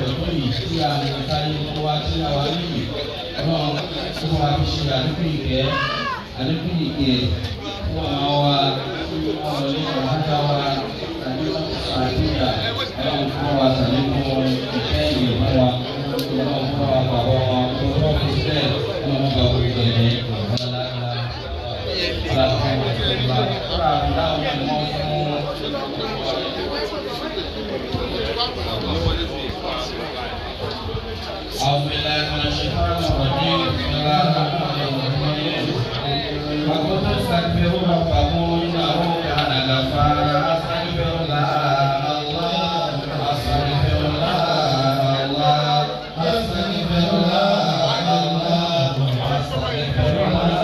pẹ̀ tó yìí tí a lè káyé kó wá sí àwa níyì ọlọ́run tó wá fi ṣe àlékún ìkẹ́ àlékún ìkẹ́ fún àwọn wa àwọn ilé ìwádà wa tàbí àdúrà ọlọ́run fún wa sàlékún ìkẹ́ ìyè fún wa ọlọ́run fún wa pàbọ̀ wọn tó wọ́n fi sílẹ̀ ọlọ́run bá wọ́n gbẹ̀yẹ أعوذ بالله من الشيطان الرجيم بسم الله الرحمن الرحيم فقلت استغفروا ربكم إنه كان غفارا أستغفر الله الله أستغفر الله الله أستغفر الله الله أستغفر الله